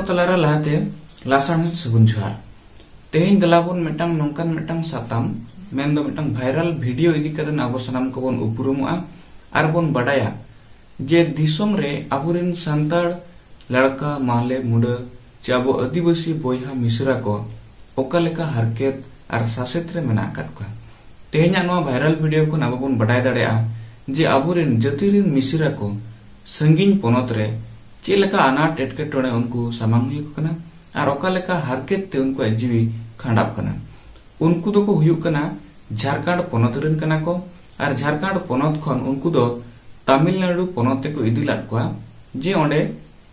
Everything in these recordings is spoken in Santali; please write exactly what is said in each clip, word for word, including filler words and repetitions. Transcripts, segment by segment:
ᱛᱟᱞᱟᱨᱮ ᱞᱟᱦᱟᱛᱮ ᱞᱟᱥᱟᱲᱦᱮᱫ ᱥᱟᱹᱜᱩᱱ ᱡᱚᱦᱟᱨ᱾ ᱛᱮᱦᱮᱧ ᱫᱮᱞᱟ ᱵᱚᱱ ᱢᱤᱫᱴᱟᱝ ᱱᱚᱝᱠᱟᱱ ᱢᱤᱫᱴᱟᱝ ᱥᱟᱛᱟᱢ, ᱢᱮᱱᱫᱚ ᱢᱤᱫᱴᱟᱝ ᱵᱷᱟᱭᱨᱟᱞ ᱵᱷᱤᱰᱤᱭᱳ ᱤᱫᱤ ᱠᱟᱛᱮ ᱟᱵᱚ ᱥᱟᱱᱟᱢ ᱠᱚᱵᱚᱱ ᱩᱯᱨᱩᱢᱚᱜᱼᱟ ᱟᱨ ᱵᱚᱱ ᱵᱟᱰᱟᱭᱟ ᱡᱮ ᱫᱤᱥᱚᱢ ᱨᱮ ᱟᱵᱚᱨᱮᱱ ᱥᱟᱱᱛᱟᱲ ᱞᱟᱲᱠᱟ, ᱢᱟᱦᱞᱮ, ᱢᱩᱰᱟᱹ ᱪᱮ ᱟᱵᱚ ᱟᱹᱫᱤᱵᱟᱹᱥᱤ ᱵᱚᱭᱦᱟ ᱢᱤᱥᱨᱟ ᱠᱚ ᱚᱠᱟ ᱞᱮᱠᱟ ᱦᱟᱨᱠᱮᱛ ᱟᱨ ᱥᱟᱥᱮᱛ ᱨᱮ ᱢᱮᱱᱟᱜ ᱟᱠᱟᱫ ᱠᱚᱣᱟ᱾ ᱛᱮᱦᱮᱧᱟᱜ ᱱᱚᱣᱟ ᱵᱷᱟᱭᱨᱟᱞ ᱵᱷᱤᱰᱤᱭᱳ ᱠᱷᱚᱱ ᱟᱵᱚ ᱵᱚᱱ ᱵᱟᱰᱟᱭ ᱫᱟᱲᱮᱭᱟᱜᱼᱟ ᱡᱮ ᱟᱵᱚᱨᱮᱱ ᱡᱟᱹᱛᱤ ᱨᱮᱱ ᱢᱤᱥᱨᱟ ᱠᱚ ᱥᱟᱺᱜᱤᱧ ᱯᱚᱱᱚᱛ ᱨᱮ ᱪᱮᱫ ᱞᱮᱠᱟ ᱟᱱᱟᱴ ᱮᱴᱠᱮᱴᱚᱬᱮ ᱩᱱᱠᱩ ᱥᱟᱢᱟᱝ ᱦᱩᱭ ᱟᱠᱚ ᱠᱟᱱᱟ ᱟᱨ ᱚᱠᱟ ᱞᱮᱠᱟ ᱦᱟᱨᱠᱮᱛ ᱛᱮ ᱩᱱᱠᱩᱣᱟᱜ ᱡᱤᱣᱤ ᱠᱷᱟᱸᱰᱟᱜ ᱠᱟᱱᱟ᱾ ᱩᱱᱠᱩ ᱫᱚᱠᱚ ᱦᱩᱭᱩᱜ ᱠᱟᱱᱟ ᱡᱷᱟᱲᱠᱷᱚᱸᱰ ᱯᱚᱱᱚᱛ ᱨᱮᱱ ᱠᱟᱱᱟ ᱠᱚ ᱟᱨ ᱡᱷᱟᱲᱠᱷᱚᱸᱰ ᱯᱚᱱᱚᱛ ᱠᱷᱚᱱ ᱩᱱᱠᱩ ᱫᱚ ᱛᱟᱢᱤᱞᱱᱟᱲᱩ ᱯᱚᱱᱚᱛ ᱛᱮᱠᱚ ᱤᱫᱤ ᱞᱮᱫ ᱠᱚᱣᱟ, ᱡᱮ ᱚᱸᱰᱮ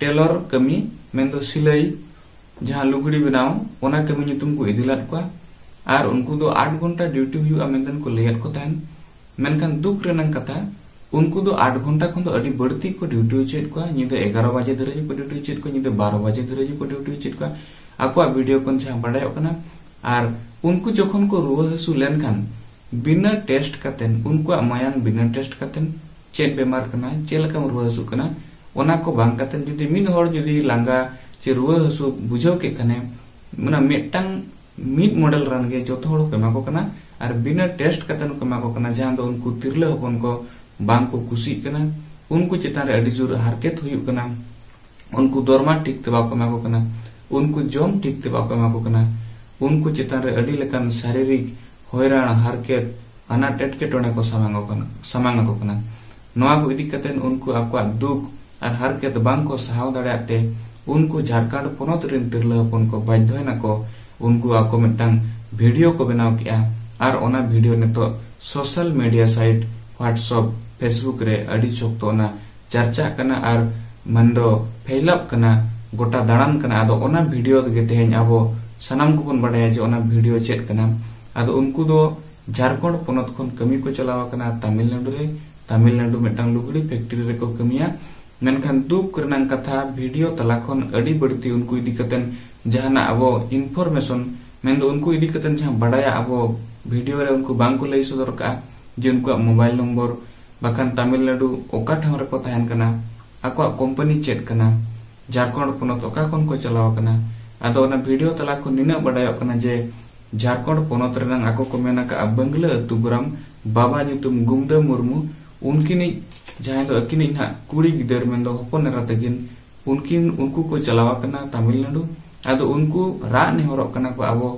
ᱴᱮᱞᱚᱨ ᱠᱟᱹᱢᱤ, ᱢᱮᱱᱫᱚ ᱥᱤᱞᱟᱹᱭ, ᱡᱟᱦᱟᱸ ᱞᱩᱜᱽᱲᱤ ᱵᱮᱱᱟᱣ, ᱚᱱᱟ ᱠᱟᱹᱢᱤ ᱧᱩᱛᱩᱢ ᱠᱚ ᱤᱫᱤ ᱞᱮᱫ ᱠᱚᱣᱟ᱾ ᱟᱨ ᱩᱱᱠᱩ ᱫᱚ ᱟᱴ ᱜᱷᱚᱱᱴᱟ ᱰᱤᱭᱩᱴᱤ ᱦᱩᱭᱩᱜᱼᱟ ᱢᱮᱱᱛᱮ ᱠᱚ ᱞᱟᱹᱭᱟᱫ ᱠᱚ ᱛᱟᱦᱮᱱ᱾ ᱢᱮᱱᱠᱷᱟᱱ ᱫᱩᱠ ᱨᱮᱱᱟᱜ ᱠᱟᱛᱷᱟ, ᱩᱱᱠᱩ ᱫᱚ ᱟᱴ ᱜᱷᱚᱱᱴᱟ ᱠᱷᱚᱱ ᱫᱚ ᱟᱹᱰᱤ ᱵᱟᱹᱲᱛᱤ ᱠᱚ ᱰᱤᱭᱩᱴᱤ ᱦᱚᱪᱚᱭᱮᱫ ᱠᱚᱣᱟ᱾ ᱧᱤᱫᱟᱹ ᱮᱜᱟᱨᱚ ᱵᱟᱡᱮ ᱫᱷᱟᱹᱨᱤᱡ ᱠᱚ ᱰᱤᱭᱩᱴᱤ ᱦᱚᱪᱚᱭᱮᱫ ᱠᱚᱣᱟ, ᱧᱤᱫᱟᱹ ᱵᱟᱨᱚ ᱵᱟᱡᱮ ᱫᱷᱟᱹᱨᱤᱡ ᱠᱚ ᱰᱤᱭᱩᱴᱤ ᱦᱚᱪᱚᱭᱮᱫ ᱠᱚᱣᱟ᱾ ᱟᱠᱚᱣᱟᱜ ᱵᱷᱤᱰᱤᱭᱳ ᱠᱷᱚᱱ ᱡᱟᱦᱟᱸ ᱵᱟᱰᱟᱭᱚᱜ ᱠᱟᱱᱟ᱾ ᱟᱨ ᱩᱱᱠᱩ ᱡᱚᱠᱷᱚᱱ ᱠᱚ ᱨᱩᱣᱟᱹ ᱦᱟᱹᱥᱩ ᱞᱮᱱᱠᱷᱟᱱ, ᱵᱤᱱᱟᱹ ᱴᱮᱥᱴ ᱠᱟᱛᱮᱱ, ᱩᱱᱠᱩᱣᱟᱜ ᱢᱟᱭᱟᱝ ᱵᱤᱱᱟᱹ ᱴᱮᱥᱴ ᱠᱟᱛᱮᱱ ᱪᱮᱫ ᱵᱮᱢᱟᱨ ᱠᱟᱱᱟ, ᱪᱮᱫ ᱞᱮᱠᱟᱢ ᱨᱩᱣᱟᱹ ᱦᱟᱹᱥᱩᱜ ᱠᱟᱱᱟ, ᱚᱱᱟ ᱠᱚ ᱵᱟᱝ ᱠᱟᱛᱮᱱ ᱡᱩᱫᱤ ᱢᱤᱫ ᱦᱚᱲ ᱡᱩᱫᱤ ᱞᱟᱸᱜᱟ ᱪᱮ ᱨᱩᱣᱟᱹ ᱦᱟᱹᱥᱩ ᱵᱩᱡᱷᱟᱹᱣ ᱠᱮᱫ ᱠᱷᱟᱱᱮ, ᱚᱱᱟ ᱢᱤᱫᱴᱟᱝ ᱢᱤᱫ ᱢᱚᱰᱮᱞ ᱨᱟᱱ ᱜᱮ ᱡᱚᱛᱚ ᱦᱚᱲ ᱠᱚ ᱮᱢᱟ ᱠᱚ ᱠᱟᱱᱟ ᱟᱨ ᱵᱤᱱᱟᱹ ᱴᱮᱥᱴ ᱠᱟᱛᱮ ᱠᱚ ᱮᱢᱟ ᱠᱚ ᱠᱟᱱᱟ, ᱡᱟᱦᱟᱸ ᱫᱚ ᱩᱱᱠᱩ ᱛᱤᱨᱞᱟᱹ ᱦᱚᱯᱚᱱ ᱠᱚ ᱵᱟᱝ ᱠᱚ ᱠᱩᱥᱤᱜ ᱠᱟᱱᱟ᱾ ᱩᱱᱠᱩ ᱪᱮᱛᱟᱱ ᱨᱮ ᱟᱹᱰᱤ ᱡᱳᱨ ᱦᱟᱨᱠᱮᱛ ᱦᱩᱭᱩᱜ ᱠᱟᱱᱟ᱾ ᱩᱱᱠᱩ ᱫᱚᱨᱢᱟ ᱴᱷᱤᱠ ᱛᱮ ᱵᱟᱠᱚ ᱮᱢᱟ ᱠᱚ ᱠᱟᱱᱟ, ᱩᱱᱠᱩ ᱡᱚᱢ ᱴᱷᱤᱠ ᱛᱮ ᱵᱟᱠᱚ ᱮᱢᱟ ᱠᱚ ᱠᱟᱱᱟ, ᱩᱱᱠᱩ ᱪᱮᱛᱟᱱ ᱨᱮ ᱟᱹᱰᱤ ᱞᱮᱠᱟᱱ ᱥᱟᱨᱤᱨᱤᱠ ᱦᱚᱭᱨᱟᱱ, ᱦᱟᱨᱠᱮᱛ, ᱟᱱᱟᱴ ᱮᱴᱠᱮᱴᱚᱬᱮ ᱠᱚ ᱥᱟᱢᱟᱝ ᱟᱠᱚ ᱠᱟᱱᱟ, ᱥᱟᱢᱟᱝ ᱟᱠᱚ ᱠᱟᱱᱟ᱾ ᱱᱚᱣᱟ ᱠᱚ ᱤᱫᱤ ᱠᱟᱛᱮ ᱩᱱᱠᱩ ᱟᱠᱚᱣᱟᱜ ᱫᱩᱠ ᱟᱨ ᱦᱟᱨᱠᱮᱛ ᱵᱟᱝ ᱠᱚ ᱥᱟᱦᱟᱣ ᱫᱟᱲᱮᱭᱟᱜ ᱛᱮ ᱩᱱᱠᱩ ᱡᱷᱟᱲᱠᱷᱚᱸᱰ ᱯᱚᱱᱚᱛ ᱨᱮᱱ ᱛᱤᱨᱞᱟᱹ ᱦᱚᱯᱚᱱ ᱠᱚ ᱵᱟᱫᱽᱫᱷᱚᱭᱮᱱᱟᱠᱚ᱾ ᱩᱱᱠᱩ ᱟᱠᱚ ᱢᱤᱫᱴᱟᱝ ᱵᱷᱤᱰᱤᱭᱳ ᱠᱚ ᱵᱮᱱᱟᱣ ᱠᱮᱜᱼᱟ ᱟᱨ ᱚᱱᱟ ᱵᱷᱤᱰᱤᱭᱳ ᱱᱤᱛᱚᱜ social media site WhatsApp, Facebook ᱨᱮ ᱟᱹᱰᱤ ᱥᱚᱠᱛᱚ ᱚᱱᱟ ᱪᱟᱨᱪᱟᱜ ᱠᱟᱱᱟ ᱟᱨ ᱢᱮᱱᱫᱚ ᱯᱷᱮᱭᱞᱟᱜ ᱠᱟᱱᱟ, ᱜᱚᱴᱟ ᱫᱟᱬᱟᱱ ᱠᱟᱱᱟ᱾ ᱟᱫᱚ ᱚᱱᱟ ᱵᱷᱤᱰᱤᱭᱳ ᱨᱮᱜᱮ ᱛᱮᱦᱮᱧ ᱟᱵᱚ ᱥᱟᱱᱟᱢ ᱠᱚᱵᱚᱱ ᱵᱟᱰᱟᱭᱟ ᱡᱮ ᱚᱱᱟ ᱵᱷᱤᱰᱤᱭᱳ ᱪᱮᱫ ᱠᱟᱱᱟ᱾ ᱟᱫᱚ ᱩᱱᱠᱩ ᱫᱚ ᱡᱷᱟᱲᱠᱷᱚᱸᱰ ᱯᱚᱱᱚᱛ ᱠᱷᱚᱱ ᱠᱟᱹᱢᱤ ᱠᱚ ᱪᱟᱞᱟᱣ ᱟᱠᱟᱱᱟ ᱛᱟᱢᱤᱞᱱᱟᱰᱩ ᱨᱮ᱾ ᱛᱟᱢᱤᱞᱱᱟᱰᱩ ᱢᱤᱫᱴᱟᱝ ᱞᱩᱜᱽᱲᱤ ᱯᱷᱮᱠᱴᱨᱤ ᱨᱮᱠᱚ ᱠᱟᱹᱢᱤᱭᱟ᱾ ᱢᱮᱱᱠᱷᱟᱱ ᱫᱩᱠ ᱨᱮᱱᱟᱜ ᱠᱟᱛᱷᱟ, ᱵᱷᱤᱰᱤᱭᱳ ᱛᱟᱞᱟ ᱠᱷᱚᱱ ᱟᱹᱰᱤ ᱵᱟᱹᱲᱛᱤ ᱩᱱᱠᱩ ᱤᱫᱤ ᱠᱟᱛᱮᱱ ᱡᱟᱦᱟᱱᱟᱜ ᱟᱵᱚ ᱤᱱᱯᱷᱚᱨᱢᱮᱥᱚᱱ, ᱢᱮᱱᱫᱚ ᱩᱱᱠᱩ ᱤᱫᱤ ᱠᱟᱛᱮᱱ ᱡᱟᱦᱟᱸ ᱵᱟᱰᱟᱭᱟ ᱟᱵᱚ ᱵᱷᱤᱰᱤᱭᱳ ᱨᱮ ᱩᱱᱠᱩ ᱵᱟᱝ ᱠᱚ ᱞᱟᱹᱭ ᱥᱚᱫᱚᱨ ᱠᱟᱜᱼᱟ ᱡᱮ ᱩᱱᱠᱩᱣᱟᱜ ᱢᱳᱵᱟᱭᱤᱞ ᱱᱚᱢᱵᱚᱨ, ᱵᱟᱠᱷᱟᱱ ᱛᱟᱢᱤᱞᱱᱟᱰᱩ ᱚᱠᱟ ᱴᱷᱟᱶ ᱨᱮᱠᱚ ᱛᱟᱦᱮᱱ ᱠᱟᱱᱟ, ᱟᱠᱚᱣᱟᱜ ᱠᱳᱢᱯᱟᱱᱤ ᱪᱮᱫ ᱠᱟᱱᱟ, ᱡᱷᱟᱲᱠᱷᱚᱸᱰ ᱯᱚᱱᱚᱛ ᱚᱠᱟ ᱠᱷᱚᱱ ᱠᱚ ᱪᱟᱞᱟᱣ ᱟᱠᱟᱱᱟ᱾ ᱟᱫᱚ ᱚᱱᱟ ᱵᱷᱤᱰᱤᱭᱳ ᱛᱟᱞᱟ ᱠᱷᱚᱱ ᱱᱤᱱᱟᱹᱜ ᱵᱟᱰᱟᱭᱚᱜ ᱠᱟᱱᱟ ᱡᱮ ᱡᱷᱟᱲᱠᱷᱚᱸᱰ ᱯᱚᱱᱚᱛ ᱨᱮᱱᱟᱝ ᱟᱠᱚ ᱠᱚ ᱢᱮᱱ ᱟᱠᱟᱫᱼᱟ ᱵᱟᱝᱞᱟᱹ ᱟᱹᱛᱩ ᱜᱚᱨᱟᱢ ᱵᱟᱵᱟ ᱧᱩᱛᱩᱢ ᱜᱩᱢᱫᱟᱹ ᱢᱩᱨᱢᱩ, ᱩᱱᱠᱤᱱᱤᱡ ᱡᱟᱦᱟᱸᱭ ᱫᱚ ᱟᱹᱠᱤᱱᱤᱡ ᱱᱟᱦᱟᱜ ᱠᱩᱲᱤ ᱜᱤᱫᱟᱹᱨ ᱢᱮᱱᱫᱚ ᱦᱚᱯᱚᱱ ᱮᱨᱟ ᱛᱟᱹᱠᱤᱱ, ᱩᱱᱠᱤᱱ, ᱩᱱᱠᱩ ᱠᱚ ᱪᱟᱞᱟᱣ ᱟᱠᱟᱱᱟ ᱛᱟᱢᱤᱞᱱᱟᱲᱩ᱾ ᱟᱫᱚ ᱩᱱᱠᱩ ᱨᱟᱜ ᱱᱮᱦᱚᱨᱚᱜ ᱠᱟᱱᱟ ᱠᱚ ᱟᱵᱚ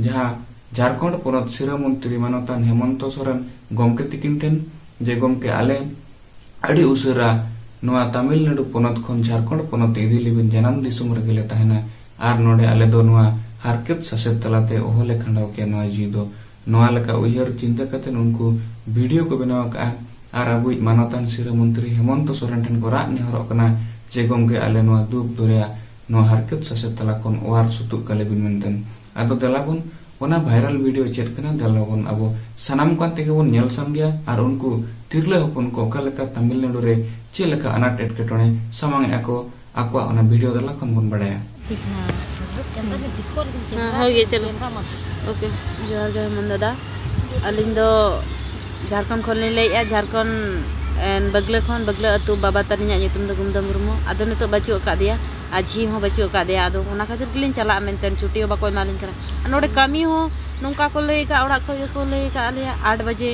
ᱡᱟᱦᱟᱸ ᱡᱷᱟᱲᱠᱷᱚᱸᱰ ᱯᱚᱱᱚᱛ ᱥᱤᱨᱟᱹ ᱢᱚᱱᱛᱨᱤ ᱢᱟᱱᱚᱛᱟᱱ ᱦᱮᱢᱚᱱᱛᱚ ᱥᱚᱨᱮᱱ ᱜᱚᱢᱠᱮ ᱛᱤᱠᱤᱱ ᱴᱷᱮᱱ ᱡᱮ, ᱜᱚᱢᱠᱮ, ᱟᱞᱮ ᱟᱹᱰᱤ ᱩᱥᱟᱹᱨᱟ ᱱᱚᱣᱟ ᱛᱟᱢᱤᱞᱱᱟᱲᱩ ᱯᱚᱱᱚᱛ ᱠᱷᱚᱱ ᱡᱷᱟᱲᱠᱷᱚᱸᱰ ᱯᱚᱱᱚᱛ ᱛᱮ ᱤᱫᱤ ᱞᱮᱵᱤᱱ, ᱡᱟᱱᱟᱢ ᱫᱤᱥᱚᱢ ᱨᱮᱜᱮ ᱞᱮ ᱛᱟᱦᱮᱱᱟ ᱟᱨ ᱱᱚᱰᱮ ᱟᱞᱮ ᱫᱚ ᱱᱚᱣᱟ ᱦᱟᱨᱠᱮᱛ ᱥᱟᱥᱮᱛ ᱛᱟᱞᱟᱛᱮ ᱚᱦᱚᱞᱮ ᱠᱷᱟᱸᱰᱟᱣ ᱠᱮᱭᱟ ᱱᱚᱣᱟ ᱡᱤᱣᱤ ᱫᱚ᱾ ᱱᱚᱣᱟ ᱞᱮᱠᱟ ᱩᱭᱦᱟᱹᱨ ᱪᱤᱱᱛᱟᱹ ᱠᱟᱛᱮ ᱩᱱᱠᱩ ᱵᱷᱤᱰᱤᱭᱳ ᱠᱚ ᱵᱮᱱᱟᱣ ᱟᱠᱟᱫᱼᱟ ᱟᱨ ᱟᱵᱚᱭᱤᱡ ᱢᱟᱱᱚᱛᱟᱱ ᱥᱤᱨᱟᱹ ᱢᱚᱱᱛᱨᱤ ᱦᱮᱢᱚᱱᱛᱚ ᱥᱚᱨᱮᱱ ᱴᱷᱮᱱ ᱠᱚ ᱨᱟᱜ ᱱᱮᱦᱚᱨᱚᱜ ᱠᱟᱱᱟ ᱡᱮ, ᱜᱚᱢᱠᱮ, ᱟᱞᱮ ᱱᱚᱣᱟ ᱫᱩᱠ ᱫᱚᱨᱭᱟ, ᱱᱚᱣᱟ ᱦᱟᱨᱠᱮᱛ ᱥᱟᱥᱮᱛ ᱛᱟᱞᱟ ᱠᱷᱚᱱ ᱚᱣᱟᱨ ᱥᱩᱛᱩᱜ ᱠᱟᱞᱮ ᱵᱤᱱ ᱢᱮᱱᱛᱮ᱾ ᱟᱫᱚ ᱫᱮᱞᱟ ᱵᱚᱱ ᱚᱱᱟ ᱵᱷᱟᱭᱨᱟᱞ ᱵᱷᱤᱰᱤᱭᱳ ᱪᱮᱫ ᱠᱟᱱᱟ, ᱫᱮᱞᱟ ᱵᱚᱱ ᱟᱵᱚ ᱥᱟᱱᱟᱢ ᱠᱟᱱ ᱛᱮᱜᱮ ᱵᱚᱱ ᱧᱮᱞ ᱥᱟᱢᱜᱮᱭᱟ ᱟᱨ ᱩᱱᱠᱩ ᱛᱤᱨᱞᱟᱹ ᱦᱚᱯᱚᱱ ᱠᱚ ᱚᱠᱟ ᱞᱮᱠᱟ ᱛᱟᱢᱤᱞᱱᱟᱲᱩ ᱨᱮ ᱪᱮᱫ ᱞᱮᱠᱟ ᱟᱱᱟᱴ ᱮᱴᱠᱮᱴᱚᱬᱮ ᱥᱟᱢᱟᱝ ᱮᱫᱼᱟ ᱠᱚ, ᱟᱠᱚᱣᱟᱜ ᱚᱱᱟ ᱵᱷᱤᱰᱤᱭᱳ ᱫᱮᱞᱟ ᱠᱷᱚᱱ ᱵᱚᱱ ᱵᱟᱰᱟᱭᱟ᱾ ᱦᱮᱸ, ᱦᱳᱭ ᱜᱮ, ᱪᱚᱞᱚ᱾ ᱳᱠᱮ᱾ ᱡᱚᱦᱟᱨ ᱜᱮ ᱦᱮᱢᱚᱱ ᱫᱟᱫᱟ, ᱟᱹᱞᱤᱧ ᱫᱚ ᱡᱷᱟᱲᱠᱷᱚᱸᱰ ᱠᱷᱚᱱ ᱞᱤᱧ ᱞᱟᱹᱭᱮᱫᱼᱟ, ᱡᱷᱟᱲᱠᱷᱚᱸᱰ ᱮᱱ ᱵᱟᱹᱜᱞᱟᱹ ᱠᱷᱚᱱ, ᱵᱟᱹᱜᱞᱟᱹ ᱟᱹᱛᱩ᱾ ᱵᱟᱵᱟ ᱛᱟᱹᱞᱤᱧᱟᱜ ᱧᱩᱛᱩᱢ ᱫᱚ ᱜᱩᱢᱫᱟᱹ ᱢᱩᱨᱢᱩ᱾ ᱟᱫᱚ ᱱᱤᱛᱚᱜ ᱵᱟᱹᱪᱩᱜ ᱟᱠᱟᱫ ᱫᱮᱭᱟ ᱟᱨ ᱡᱷᱤ ᱦᱚᱸ ᱵᱟᱹᱪᱩᱜ ᱟᱠᱟᱫ ᱫᱮᱭᱟ, ᱟᱫᱚ ᱚᱱᱟ ᱠᱷᱟᱹᱛᱤᱨ ᱜᱮᱞᱤᱧ ᱪᱟᱞᱟᱜᱼᱟ ᱢᱮᱱᱛᱮ, ᱪᱷᱩᱴᱤ ᱦᱚᱸ ᱵᱟᱠᱚ ᱮᱢᱟᱞᱤᱧ ᱠᱟᱱᱟ᱾ ᱟᱨ ᱱᱚᱰᱮ ᱠᱟᱹᱢᱤ ᱦᱚᱸ ᱱᱚᱝᱠᱟ ᱠᱚ ᱞᱟᱹᱭ ᱟᱠᱟᱫ, ᱚᱲᱟᱜ ᱠᱷᱚᱱ ᱜᱮᱠᱚ ᱞᱟᱹᱭ ᱟᱠᱟᱫ ᱞᱮᱭᱟ ᱟᱴ ᱵᱟᱡᱮ,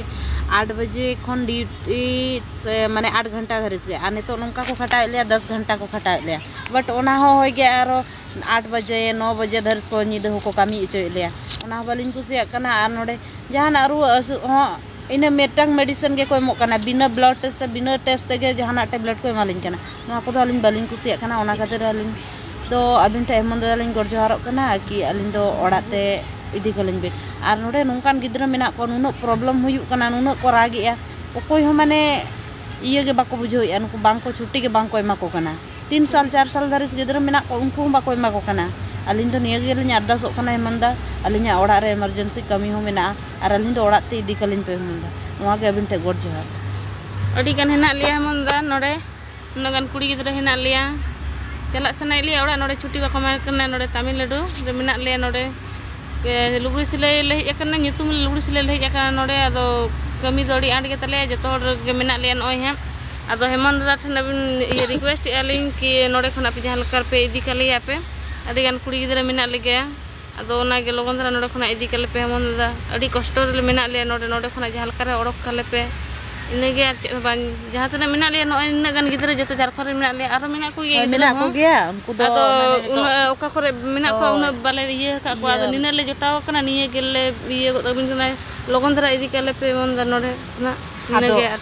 ᱟᱴ ᱵᱟᱡᱮ ᱠᱷᱚᱱ ᱰᱤᱭᱩᱴᱤ ᱥᱮ, ᱢᱟᱱᱮ ᱟᱴ ᱜᱷᱚᱱᱴᱟ ᱫᱷᱟᱹᱨᱤᱡ ᱜᱮ, ᱟᱨ ᱱᱤᱛᱚᱜ ᱱᱚᱝᱠᱟ ᱠᱚ ᱠᱷᱟᱴᱟᱣᱮᱫ ᱞᱮᱭᱟ, ᱫᱚᱥ ᱜᱷᱚᱱᱴᱟ ᱠᱚ ᱠᱷᱟᱴᱟᱣᱮᱫ ᱞᱮᱭᱟ᱾ ᱵᱟᱴ ᱚᱱᱟ ᱦᱚᱸ ᱦᱳᱭ ᱜᱮ, ᱟᱨᱚ ᱟᱴ ᱵᱟᱡᱮ, ᱱᱚ ᱵᱟᱡᱮ ᱫᱷᱟᱹᱨᱤᱡ ᱠᱚ ᱧᱤᱫᱟᱹ ᱦᱚᱸᱠᱚ ᱠᱟᱹᱢᱤ ᱦᱚᱪᱚᱭᱮᱫ ᱞᱮᱭᱟ᱾ ᱚᱱᱟ ᱦᱚᱸ ᱵᱟᱹᱞᱤᱧ ᱠᱩᱥᱤᱭᱟᱜ ᱠᱟᱱᱟ᱾ ᱟᱨ ᱱᱚᱰᱮ ᱡᱟᱦᱟᱱᱟᱜ ᱨᱩᱣᱟᱹ ᱦᱟᱹᱥᱩ ᱦᱚᱸ ᱤᱱᱟᱹ ᱢᱤᱫᱴᱟᱝ ᱢᱮᱰᱤᱥᱤᱱ ᱜᱮᱠᱚ ᱮᱢᱚᱜ ᱠᱟᱱᱟ, ᱵᱤᱱᱟᱹ ᱵᱞᱟᱰ ᱴᱮᱥᱴ ᱥᱮ ᱵᱤᱱᱟᱹ ᱴᱮᱥᱴ ᱛᱮᱜᱮ ᱡᱟᱦᱟᱱᱟᱜ ᱴᱮᱵᱞᱮᱴ ᱠᱚ ᱮᱢᱟᱞᱤᱧ ᱠᱟᱱᱟ᱾ ᱱᱚᱣᱟ ᱠᱚᱫᱚ ᱟᱹᱞᱤᱧ ᱵᱟᱹᱞᱤᱧ ᱠᱩᱥᱤᱭᱟᱜ ᱠᱟᱱᱟ᱾ ᱚᱱᱟ ᱠᱷᱟᱹᱛᱤᱨ ᱟᱹᱞᱤᱧ ᱫᱚ ᱟᱹᱵᱤᱱ ᱴᱷᱮᱱ ᱦᱮᱢᱚᱱ ᱫᱟᱫᱟ ᱞᱤᱧ ᱜᱚᱰ ᱡᱚᱦᱟᱨᱚᱜ ᱠᱟᱱᱟ ᱠᱤ ᱟᱹᱞᱤᱧ ᱫᱚ ᱚᱲᱟᱜ ᱛᱮ ᱤᱫᱤ ᱠᱟᱹᱞᱤᱧ ᱵᱤᱱ᱾ ᱟᱨ ᱱᱚᱰᱮ ᱱᱚᱝᱠᱟᱱ ᱜᱤᱫᱽᱨᱟᱹ ᱢᱮᱱᱟᱜ ᱠᱚᱣᱟ, ᱱᱩᱱᱟᱹᱜ ᱯᱨᱚᱵᱞᱮᱢ ᱦᱩᱭᱩᱜ ᱠᱟᱱᱟ, ᱱᱩᱱᱟᱹᱜ ᱠᱚ ᱨᱟᱜᱮᱜᱼᱟ, ᱚᱠᱚᱭ ᱦᱚᱸ ᱢᱟᱱᱮ ᱤᱭᱟᱹ ᱜᱮ ᱵᱟᱠᱚ ᱵᱩᱡᱷᱟᱹᱣᱮᱫᱼᱟ, ᱱᱩᱠᱩ ᱵᱟᱝ ᱠᱚ, ᱪᱷᱩᱴᱤ ᱜᱮ ᱵᱟᱝ ᱠᱚ ᱮᱢᱟ ᱠᱚ ᱠᱟᱱᱟ᱾ ᱛᱤᱱ ᱥᱟᱞ ᱪᱟᱨ ᱥᱟᱞ ᱫᱷᱟᱹᱨᱤᱡ ᱜᱤᱫᱽᱨᱟᱹ ᱢᱮᱱᱟᱜ ᱠᱚᱣᱟ, ᱩᱱᱠᱩ ᱦᱚᱸ ᱵᱟᱠᱚ ᱮᱢᱟ ᱠᱚ ᱠᱟᱱᱟ᱾ ᱟᱹᱞᱤᱧ ᱫᱚ ᱱᱤᱭᱟᱹ ᱜᱮᱞᱤᱧ ᱟᱨᱫᱟᱥᱚᱜ ᱠᱟᱱᱟ ᱦᱮᱢᱚᱱ ᱫᱟ, ᱟᱹᱞᱤᱧᱟᱜ ᱚᱲᱟᱜ ᱨᱮ ᱮᱢᱟᱨᱡᱮᱱᱥᱤ ᱠᱟᱹᱢᱤ ᱦᱚᱸ ᱢᱮᱱᱟᱜᱼᱟ, ᱟᱨ ᱟᱹᱞᱤᱧ ᱫᱚ ᱚᱲᱟᱜ ᱛᱮ ᱤᱫᱤ ᱠᱟᱹᱞᱤᱧ ᱯᱮ ᱦᱮᱢᱚᱱ ᱫᱟ, ᱱᱚᱣᱟ ᱜᱮ ᱟᱹᱵᱤᱱ ᱴᱷᱮᱱ ᱜᱚᱰ ᱡᱚᱦᱟᱨ᱾ ᱟᱹᱰᱤ ᱜᱟᱱ ᱦᱮᱱᱟᱜ ᱞᱮᱭᱟ ᱦᱮᱢᱚᱱ ᱫᱟ ᱱᱚᱰᱮ, ᱩᱱᱟᱹᱜ ᱜᱟᱱ ᱠᱩᱲᱤ ᱜᱤᱫᱽᱨᱟᱹ ᱦᱮᱱᱟᱜ ᱞᱮᱭᱟ, ᱪᱟᱞᱟᱜ ᱥᱟᱱᱟᱭᱮᱫ ᱞᱮᱭᱟ ᱚᱲᱟᱜ, ᱱᱚᱰᱮ ᱪᱷᱩᱴᱤ ᱵᱟᱠᱚ ᱮᱢᱟ ᱠᱟᱱᱟ, ᱱᱚᱰᱮ ᱛᱟᱢᱤᱞᱱᱟᱰᱩ ᱨᱮ ᱢᱮᱱᱟᱜ ᱞᱮᱭᱟ, ᱱᱚᱰᱮ ᱮ, ᱞᱩᱜᱽᱲᱤ ᱥᱤᱞᱟᱹᱭ ᱞᱮ ᱦᱮᱡ ᱟᱠᱟᱱᱟ, ᱧᱩᱛᱩᱢ ᱞᱩᱜᱽᱲᱤ ᱥᱤᱞᱟᱹᱭ ᱞᱮ ᱦᱮᱡ ᱟᱠᱟᱱᱟ ᱱᱚᱰᱮ᱾ ᱟᱫᱚ ᱠᱟᱹᱢᱤ ᱫᱚ ᱟᱹᱰᱤ ᱟᱸᱴ ᱜᱮ ᱛᱟᱞᱮᱭᱟ, ᱡᱚᱛᱚ ᱦᱚᱲ ᱜᱮ ᱢᱮᱱᱟᱜ ᱞᱮᱭᱟ ᱱᱚᱜᱼᱚᱭ ᱦᱟᱸᱜ᱾ ᱟᱫᱚ ᱦᱮᱢᱚᱱᱛ ᱫᱟᱫᱟ ᱴᱷᱮᱱ ᱟᱹᱵᱤᱱ ᱤᱭᱟᱹ ᱨᱤᱠᱩᱭᱮᱥᱴ ᱮᱫᱼᱟ ᱞᱤᱧ ᱠᱤ ᱱᱚᱰᱮ ᱠᱷᱚᱱᱟᱜ ᱯᱮ ᱡᱟᱦᱟᱸ ᱞᱮᱠᱟ ᱯᱮ ᱤᱫᱤ ᱠᱟᱞᱮᱭᱟ ᱯᱮ, ᱟᱹᱰᱤᱜᱟᱱ ᱠᱩᱲᱤ ᱜᱤᱫᱽᱨᱟᱹ ᱢᱮᱱᱟᱜ ᱞᱮᱜᱮᱭᱟ᱾ ᱟᱫᱚ ᱚᱱᱟᱜᱮ ᱞᱚᱜᱚᱱ ᱫᱷᱟᱨᱟ ᱱᱚᱰᱮ ᱠᱷᱚᱱᱟᱜ ᱤᱫᱤ ᱠᱟᱞᱮ ᱯᱮ ᱦᱮᱢᱚᱱᱛ ᱫᱟᱫᱟ, ᱟᱹᱰᱤ ᱠᱚᱥᱴᱚ ᱨᱮᱞᱮ ᱢᱮᱱᱟᱜ ᱞᱮᱭᱟ ᱱᱚᱰᱮ, ᱱᱚᱰᱮ ᱠᱷᱚᱱᱟᱜ ᱡᱟᱦᱟᱸ ᱞᱮᱠᱟᱨᱮ ᱚᱰᱚᱠ ᱠᱟᱞᱮ ᱯᱮ᱾ ᱤᱱᱟᱹᱜᱮ ᱟᱨ ᱪᱮᱫ ᱦᱚᱸ ᱵᱟᱝ᱾ ᱡᱟᱦᱟᱸ ᱛᱤᱱᱟᱹᱜ ᱢᱮᱱᱟᱜ ᱞᱮᱭᱟ ᱱᱚᱜᱼᱚᱭ ᱱᱤᱱᱟᱹᱜ ᱜᱟᱱ ᱜᱤᱫᱽᱨᱟᱹ ᱡᱚᱛᱚ ᱡᱷᱟᱲᱠᱷᱚᱸᱰ ᱨᱮ ᱢᱮᱱᱟᱜ ᱞᱮᱭᱟ, ᱟᱨᱚ ᱢᱮᱱᱟᱜ ᱠᱚᱜᱮᱭᱟ ᱦᱳᱭ, ᱜᱤᱫᱽᱨᱟᱹ ᱢᱮᱱᱟᱜ ᱦᱚᱸ᱾ ᱠᱚᱜᱮᱭᱟ ᱩᱱᱠᱩ ᱫᱚ, ᱟᱫᱚ ᱢᱟᱱᱮ ᱱᱤᱛᱚᱜ ᱩᱱᱟᱹᱜ ᱚᱠᱟ ᱠᱚᱨᱮ ᱢᱮᱱᱟᱜ ᱠᱚᱣᱟ ᱦᱳᱭ᱾ ᱩᱱᱟᱹᱜ ᱵᱟᱞᱮ ᱤᱭᱟᱹ ᱟᱠᱟᱫ ᱠᱚᱣᱟ᱾ ᱟᱫᱚ ᱤᱭᱟᱹ ᱱᱤᱱᱟᱹᱜ ᱞᱮ ᱡᱚᱴᱟᱣ ᱟᱠᱟᱱᱟ, ᱱᱤᱭᱟᱹ ᱜᱮᱞᱮ ᱤᱭᱟᱹ ᱜᱚᱫ ᱟᱹᱵᱤᱱ ᱠᱟᱱᱟ, ᱞᱚᱜᱚᱱ ᱫᱷᱟᱨᱟ ᱤᱫᱤ ᱠᱟᱞᱮ ᱯᱮ ᱦᱮᱢᱚᱱᱛ ᱫᱟ ᱱᱚᱰᱮ ᱠᱷᱚᱱᱟᱜ᱾ ᱤᱱᱟᱹᱜᱮ ᱟᱫᱚ ᱟᱨ